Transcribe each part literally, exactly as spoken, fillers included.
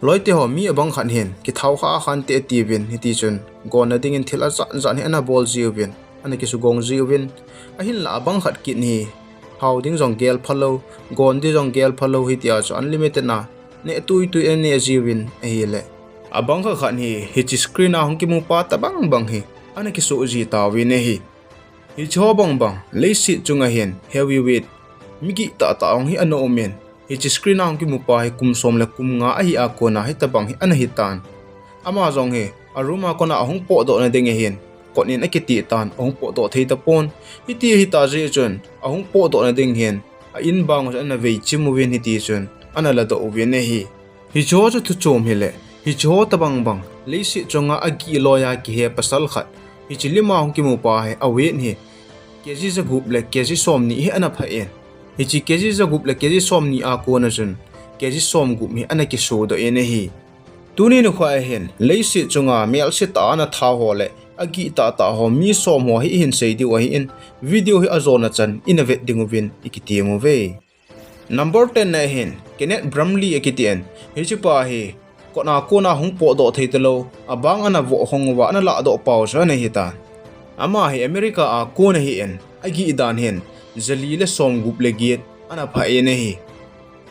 Loite ho, mi abang khat hin kithao kha khan te tiuvin, hiti chun gonna dingin thil ajat jat hi ana bol jiuvin, ana kisugong jiuvin, ahinla abang khat kit hi thao ding jong gel phalou, gon ding jong gel phalou, hitia chu unlimited na neh tui tui ana neh jiuvin ahile, abang khat khat hi hiche screen a hung kimu pa tabang bang hi ana kisu ji tauvin ahi. Hiche ho bang bang leiset chunga hin heavyweight, mi gih tah tah hung hi ana um in, hiche screen a hung kimu pa hi kum som le kum nga ahi a kona hitabang hi ana hi tan. Ama jong hi a room a kona ahung potdoh na ding ahin, kot in akiti tan, ahung potdoh thei tapon. Hiti ahi ta jeh chun ahung potdoh na ding hin a in bang chu ana vei chim uvin, hiti chun ana ladoh uvin ahi. Hiche ho chu thu chom hile, hiche ho tabang bang leiset chunga agih loi a kihe pasal khat, hiche lim a hung kimu pa hi a weight hi kg jagup le kg somni hi ana phah in, hiche kg jagup le kg somni a kona chun kg somgup hi ana kisodoh in ahi. Tuni nikho a hin leiset chunga melse tah a ana thao ho le agih tah tah ho mi som ho hi ihin sei diu ahin, video hi ajona chan ina vet ding uvin ikitem uve. Number ten na hin Kenneth Brumley akiti in, hiche pa hi kot a kona hung potdoh thei talou, abang ana voh hong uva ana lahdoh pau chu ana hi tan. Ama hi America a kon ahi in, agih dan hin jali le somgup le get ana phah in ahi.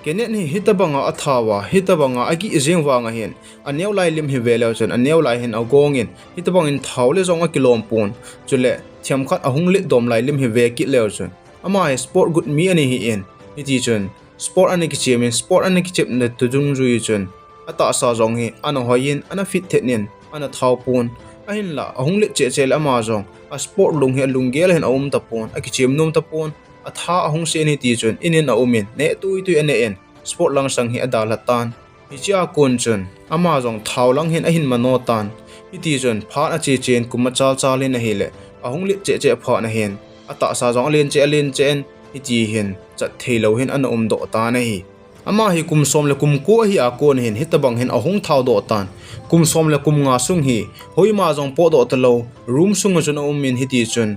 Kenneth hi hitabanga athao a, hitabanga agih jing vang ahin, aneo lai lim hi ve leu chun aneo lai hin agong in, hitabang in thao le jong akilom pon, chule themkhat ahung let dom lai lim hi ve kit leu chun ama hi sport gut mi ana hi in, hiti chun sport ana kichem in, sport ana kichepna tu dungjui chun atahsa jong hi ana hoi in, ana fit thet in, ana thao pon. Ahinla ahung let cheh cheh le ama jong a sport lung hi alunggel a hin aum tapon, akichem nom tapon. Atha ahung se in, hiti chun in in aum in, neh tui tui aneh in, sport lang sang hi adalha tan. Hiche a kon chun ama jong thao lang hin ahin mano tan. Hiti chun phat ache che in kum achal chal in ahile, ahung let cheh cheh phat na hin atahsa jong alen cheh alen cheh in, hiti hin chat thei lou hin ana umdoh tan ahi. Ama hi kum som le kum ko ahi a kon hin hitabang hin ahung thaodoh tan. Kum som le kum nga sung hi hoima jong potdoh talou, room sunga chun aum in, hiti chun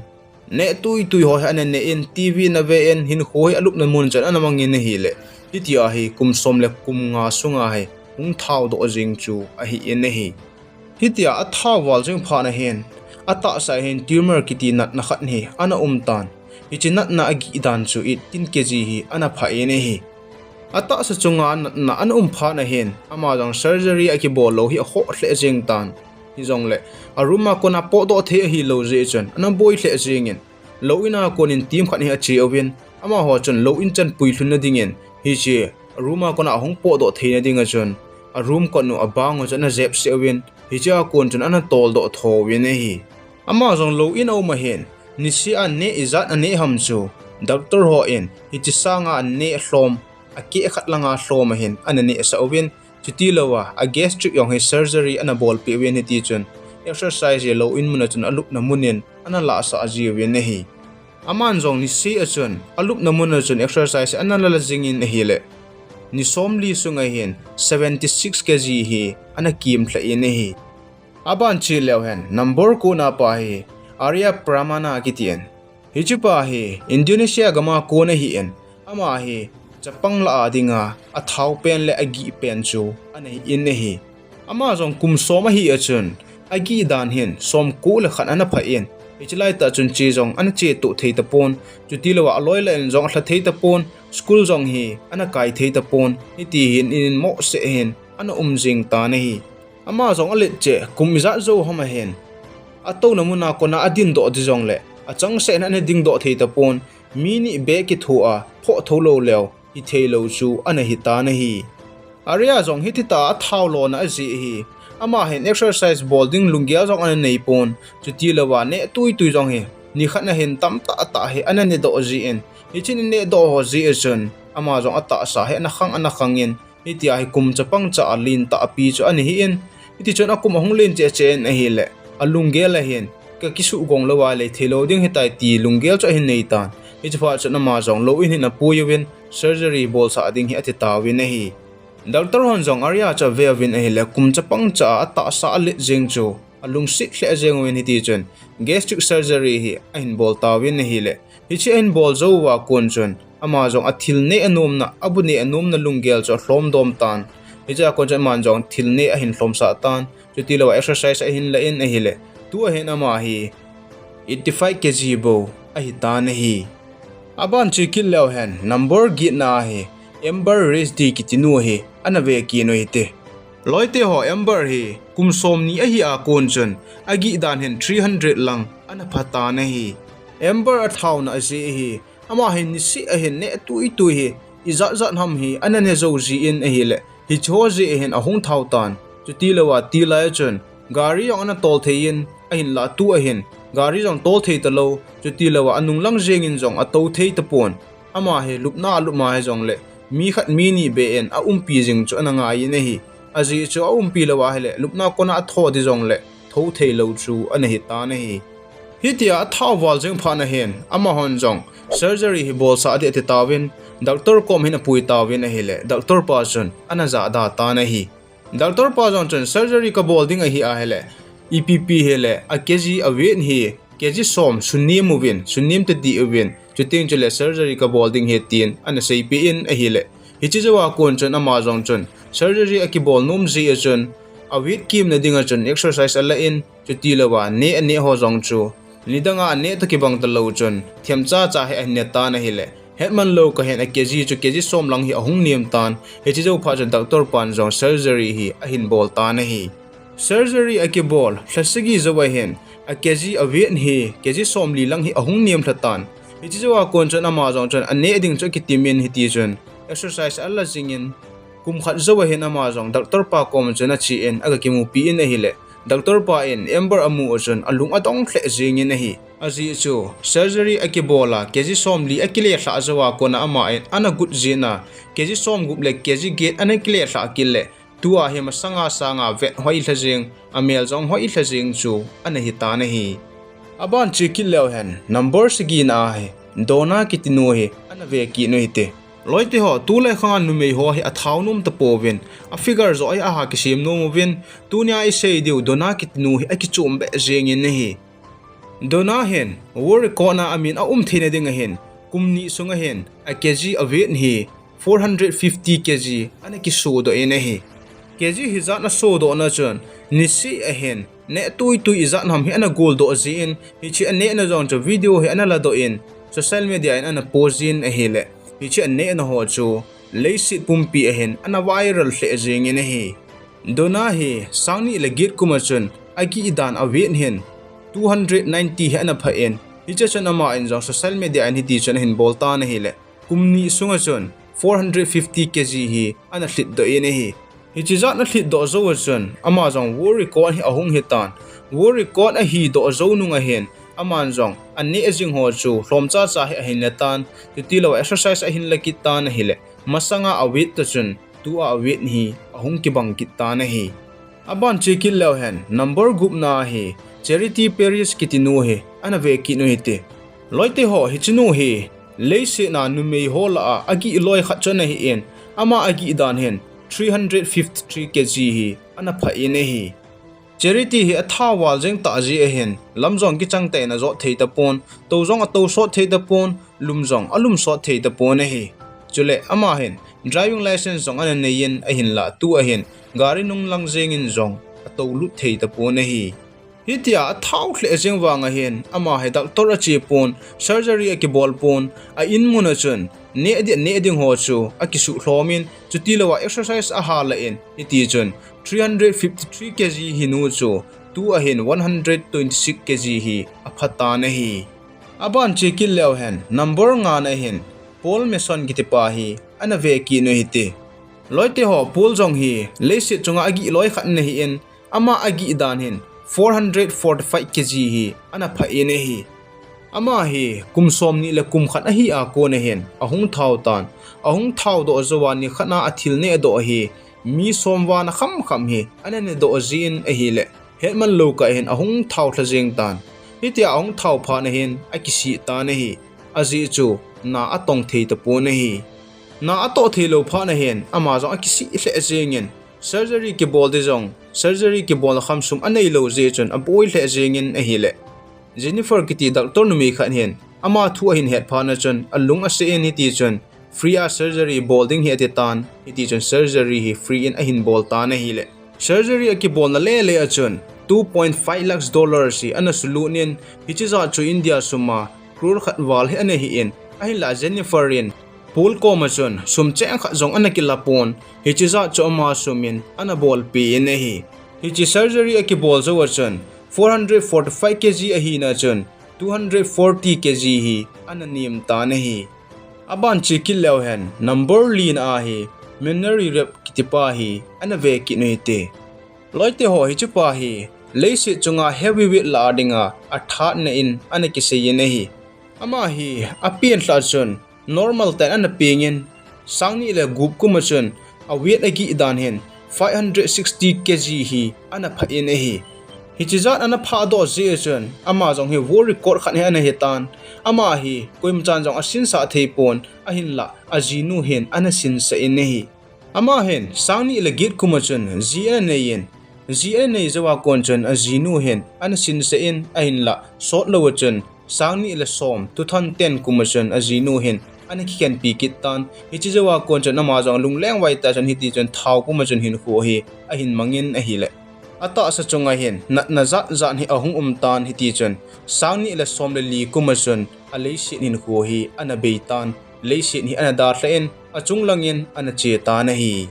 neh tui tui ho hi ana neh in, TV ana ve in, hinkho hi alupna mun chun ana mang in ahile, hitia hi kum som le kum nga sunga hi hung thaodoh jing chu ahi in ahi. Hitia athao val jing phat na hin atahsa hin tumor kiti natna khat hi ana um tan. Hiche natna agih dan chu eighteen kg hi ana phah in ahi. Atahsa chunga natna ana um phat na hin ama jong surgery akibol lou hi akhoh lheh jing tan. Hijongle a room a kona potdoh thei ahilou jeh chun ana boi lheh jing in, lou in a kon in team khat hi ache uvin, amaho chun lou in chan puilhun na dingin hiche a room a kona ahung potdoh theina dinga chun a room kot nu abang u chu ana jep seh uvin, hiche a kon chun ana toldoh tho uvin ahi. Ama jong lou in aum ahin, niseh a neh ijat aneh ham chu doctor ho in hiche sanga aneh lhom, akeh khat langa lhom ahin ana nehsah uvin, chuti louva a gastric jong hi surgery ana bolpeh uvin, hiti chun exercise hi lou in muna chun alupna mun in ana lahsah jiuvin ahi. Aman jong niseh a chun alupna muna chun exercise ana la la jing in ahile, ni somli sunga hin seventy six kg hi ana kimlhah in ahi. Aban cheh leu hen number ko na pa hi Arya Pramana kiti in, hiche pa hi Indonesia gama kon ahi in, ama hi chapang lah a dinga athao pen le agih pen chu ana hi in ahi. Ama jong kum som ahi a chun agih dan hin somko le khat ana phah in, hiche laitah chun che jong ana che toh thei tapon, chuti louva aloi lah in jong alha thei tapon, school jong hi ana kai thei tapon, hiti hin in in mohseh hin ana um jing tan ahi. Ama jong alet cheh kum ijat jou ham ahin, atouna muna kona adindoh di jongle achangseh in ana dingdoh thei tapon, mi ni beh kitho a phoh thou lou leu hithei lou chu ana hi tan ahi. Arya jong hitita athao lona ajeh hi ama hin exercise bol ding lunggel jong ana nei pon, chuti louva neh tui tui jong hi nikhat na hin tamtah tah hi ana nehdoh jeh in, hiche nehdoh ho jeh a chun ama jong atahsa hi ana khang ana khang in, hitia hi kum chapang cha a lentah pi chu ana hi in, hiti chun akum ahung len cheh cheh in ahile, alunggel a hin kakisuhgong louva lei thei lou ding hitai ti lunggel chu ahin nei tan. Hiche phat chun ama jong lou in hin apui uvin surgery bolsah ding hi ati tauvin ahi. Doctor hon jong Arya chu ave uvin ahile, kum chapang cha a atahsa alet jeng chu alungset lheh jeng uvin, hiti chun gastric surgery hi ahin bol tauvin ahile, hiche ahin bol jou uva kon chun ama jong athil neh anomna, abu neh anomna lunggel chu alhom dom tan. Hichea kon chun aman jong thil neh ahin lhomsah tan, chutilouva exercise ahin la in ahile, tua hin ama hi eighty five kg bou ahi tan ahi. Aban che kit leu hen, number getna a hi Amber Resty kiti nu hi ana ve kit u hite. Loite ho, Amber hi kum somni ahi a kon chun agih dan hin three hundred lang ana pha tan ahi. Amber athaona jeh hi, ama hin niseh ahin neh tuitui hi ijat jat ham hi ana ne jou jin ahile, hicheho jeh hin ahung thao tan. Chutilouva tilai a chun gari jong ana tol thei in, ahinlah tua hin gari jong tol thei talou, chutilouva anung lang jengin jong atou thei tapon. Ama hi lupna alup ma hijongle, mi khat mi ni beh in aumpi jing chu ana ngai in ahi. Ajeh chu aumpi louva ahile, lupna kona athou ding jongle, thou theilou chu ana hi tan ahi. Hitia athao val jeng phat na hin, amahon jong surgery hi bolsah ding ati tauvin, doctor kom hin apui tauvin ahile, doctor pa chun ana jahda tan ahi. Doctor pa jong chun surgery kabol ding ahi ahile, ipi pi hile, a kg a weight hi kg som sunem uvin, sunem tadih uvin, chuteng chule surgery kabol ding ahi tin ana seipeh in ahile, hiche jouva kon chun ama jong chun surgery akibol nom jeh a chun, a weight kemna dinga chun exercise ala in, chutilouva neh aneh ho jong chu nidanga aneh toh kibang talou chun themcha cha hi ahin ne tan ahile, hetman lou kah in a kg chu kg som lang hi ahung nem tan. Hiche jou phat chun doctor pan jong surgery hi ahin bol tan ahi. Surgery akibol lha sagi jouva hin, a kg a weight hi kg somli lang hi ahung nem lha tan. Hiche jouva kon chun ama jong chun aneh ding chu akitim in hiti chun exercise ala jingin, kum khat jouva hin ama jong doctor pa kom chun ache in aga kimupi in ahile, doctor pa in Amber amu a chun alung adong lheh jengin ahi. Ajeh chu surgery akibol a kg somli akile lhah jouva kona ama in ana gut jin a, kg somgup le kg get ana kile lhah kit le, tua hi masanga sanga vet hoi lha jeng, amel jong hoi lha jeng chu ana hi tan ahi. Aban che kit leu hen, number sagina a hi Donna kiti nu hi ana ve kit u hite. Loite ho, tulai khanga numei ho hi athao nom tapouvin, a figure joh hi aha kisem nom uvin, tunia isei diu Donna kiti nu hi akichom beh jengin ahi. Donna hin world record na amin aum theina dinga hin, kum ni sunga hin a kg a weight hi four hundred fifty kg ana kisodoh in ahi. Kg hijat asodoh na chun, niseh ahin neh tuitui ijat ham hi ana goldoh jin, hiche anehna jong chu video hi ana ladoh in, social media in ana post jin ahile, hiche anehna ho chu leiset pumpi a hin ana viral lheh jengin ahi. Donna hi sang ni le get kum a chun agih dan a weight hin two hundred ninety hi ana phah in, hiche chun ama in jong social media in hiti chun ahin bol tan ahile, kum ni sunga chun four hundred fifty kg hi ana lhitdoh in ahi. Hiche jat ana lhitdoh jou a chun ama jong world record hi ahung hi tan. World record ahi doh jou nunga hin, aman jong aneh jing ho chu lhomcha cha hi ahin ne tan, chutilouva exercise ahin la kit tan ahile, masanga a weight toh chun tua a weight hi ahung kibang kit tan ahi. Aban che kit leu hen, number gupna a hi Charity Perry kiti nu hi ana ve kit u hite. Loite ho, hiche nu hi leiset a numei ho lah a agih loi khat chu ana hi in, ama agih dan hin three hundred fifty three kg hi ana phah in ahi. Charity hi athao val jeng tah jeh a hin, lam jong kichang tah in ajot thei tapon, tou jong atou sot thei tapon, lum jong alum sot thei tapon ahi. Chule ama hin driving license jong ana nei in ahinlah tua hin gari nung lang jengin jong atou lut thei tapon ahi. Hitia athao lheh jeng vang a hin, ama hi doctor ache pon, surgery akibol pon, a in mun a chun neh ding neh ding ho chu akisuh lhom in, chutilouva exercise aha la in, hiti chun three hundred fifty three kg hi nu chu tua hin one hundred twenty six kg hi apha tan ahi. Aban che kit leu hen, number ngana hin Paul Mason kiti pa hi ana ve kit u hite. Loite ho, Paul jong hi leiset chunga agih loi khat ana hi in, ama agih dan hin four hundred forty five kg hi ana phah in ahi. Ama hi kum somni le kum khat ahi a kon a hin ahung thao tan. Ahung thaodoh jouva nikhat a athil nehdoh hi mi som vana khamkham hi ana nedoh jin ahile, hetman lou kah hin ahung thao lha jeng tan. Hitia ahung thao phat na hin akisih tan ahi. Ajeh chu na atong thei tapon ahi. Na atoh theilou phat na hin ama jong akisih lheh jengin, surgery kibol ding jong, surgery kibolna kham sum aneilou jeh chun aboi lheh jengin ahile, Jennifer kiti doctor numei khat hin ama thu ahin het phat na chun alung ase in, hiti chun free a surgery bol ding hi ati tan, hiti chun surgery hi free in ahin bol tan ahile. Surgery akibolna lele a chun two point five lakhs dollars hi ana sulut in, hiche jat chu India sum a crore khat val hi ana hi in, ahinlah Jennifer in Paul koma chun sum cheng khat jong ana kila pon, hiche jat chu ama sum in ana bolpeh in ahi. Hiche surgery akibol jou a chun four hundred forty-five K G ahina chun two hundred forty K G hi ana nem tan ahi. Aban che kit leu hen, number li na a hi Minoru Rep kiti pa hi ana ve kit u hite. Loite ho, hiche pa hi leiset chunga heavyweight lah a dinga a third na in ana kisei in ahi. Ama hi apenlhah chun normal tah in ana peng in, sang ni le gup kum a chun a weight agih dan hin five hundred sixty K G hi ana phah in ahi. Hiche jat ana phah doh jeh a chun ama jong hi world record khat hi ana hi tan. Ama hi koima chan jong asinsah thei pon, ahinlah ajinu hin ana sinsah in ahi. Ama hin sang ni le get kum a chun ji ana nei in, ji ana nei jou a kon chun ajinu hin ana sinsah in, ahinlah sot lou a chun sang ni le som, two thousand ten kum a chun ajinu hin ana kikhenpi kit tan. Hiche jou a kon chun ama jong lungleng vai tah chun hiti chun thao pum a chun hinkho hi ahin mang in ahile. Atahsa chunga hin natna jat jat hi ahung um tan, hiti chun sang ni le som le li kum a chun a leiset hinkho hi ana bei tan, leiset hi ana dalha in achung lang in ana che tan ahi.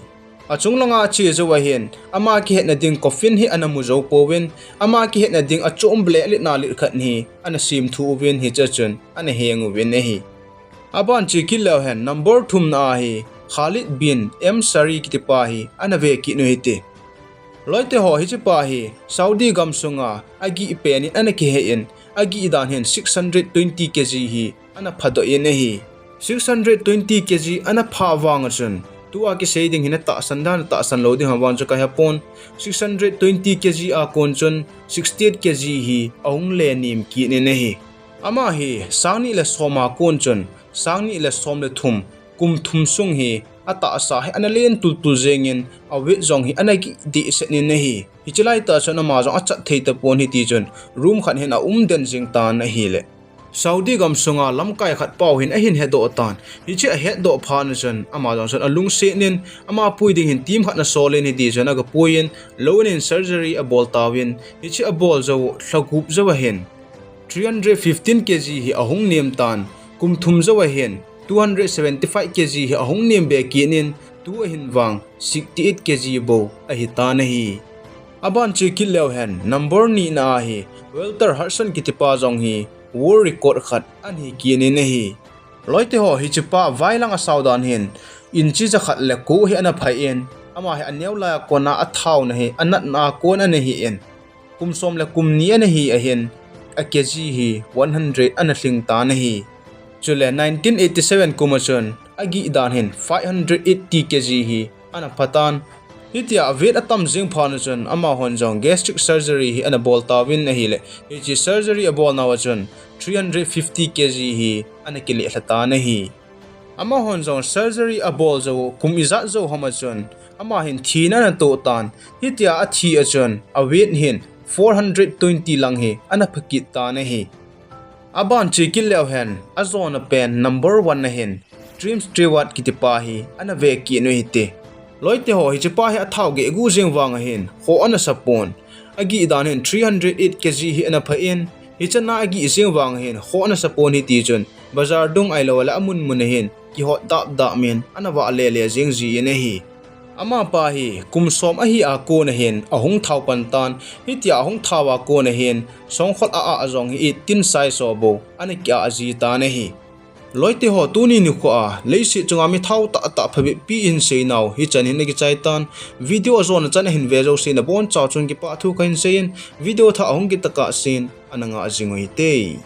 Achung langa ache jou a hin ama kihetna ding coffin hi ana mu jou pouvin, ama kihetna ding achom bele alitna lit khat hi ana sem thu uvin, hiche a chun ana heng uvin ahi. Aban che kit leu hen, number thum na a hi Khalid bin M Sari kiti pa hi ana ve kit u hite. Loite ho, hiche pa hi Saudi gam sunga agih pen in ana kihe in, agih dan hin six hundred twenty K G hi ana phah doh in ahi. Six hundred twenty K G ana phah vang a chun, tua kisei ding hin atahsan dan, atahsan lou ding ham vang chu kahe pon, six hundred twenty K G a kon chun sixty-eight K G hi ahung le nem kit in ahi. Ama hi sang ni le som a kon chun sang ni le som le thum, kum thum sung hi atahsa hi ana len tultul jeng in, a weight jong hi ana gih dehset in ahi. Hiche lai tah chun ama jong achat thei tapon, hiti chun room khat hin aum den jeng tan ahile. Saudi gam sunga lamkai khat pau hin ahin hedoh tan. Hiche ahetdoh phat na chun ama jong chun alungset in, ama pui ding hin team khat ana sol in, hiti chun aga pui in, lou in surgery abol tauvin, hiche abol jou lha gup jou a hin three hundred fifteen K G hi ahung nem tan, kum thum jou a hin two hundred seventy-five K G hi ahung nem be kit in, tu a hin vang sixty-eight K G bou ahi tan ahi. Aban che kit leu hen, number ni na a hi Walter Hudson kiti pa jong hi world record khat ana hi kit in ahi. Loite ho, hiche pa vailang asao dan hin inch jakhat le ko hi ana phah in, ama hi aneo lai a kona athao na hi anatna a kon ana hi in, kum som le kum ni ana hi a hin a K G hi one hundred ana lhing tan ahi. Chule nineteen eighty-seven kum a chun agih dan hin five hundred eighty K G hi ana phah tan. Hitia weight atam jing phat na chun amahon jong gastric surgery hi ana bol tauvin ahile, hiche surgery abol nau a chun three hundred fifty K G hi ana kile lha tan ahi. Amahon jong surgery abol jou kum ijat jou ham a chun ama hin thina ana toh tan. Hitia athi a chun a weight hin four hundred twenty lang hi ana phah kit tan ahi. Aban che kit leu hen, ajona pen number one na hin James Stewart kiti pa hi ana ve kit u hite. Loite ho, hiche pa hi athao geh gu jing vang a hin khoh ana sa pon. Agih dan hin three hundred eight K G hi ana phah in, hiche na agih jing vang a hin khoh ana sa pon, hiti chun bazar dung ahilou le amun mun a hin kihot dap dap min ana vah le le jing ji in ahi. Amapa hi kum som ahi a kon a hin ahung thao pan tan, hitia ahung thao a kon a hin songkhol a ah jong hi eighteen size ho bou ana ki ah ji tan ahi. Loite ho, tuni nikho a leiset chunga mi thao tah tah phabep pi in seinau hichan hin akichai tan. Video ajona chan a hin ve jouse nabonchau chun kipah thu kahin sei in, video thah ahung kit tokah sen ana ngah jing u hite.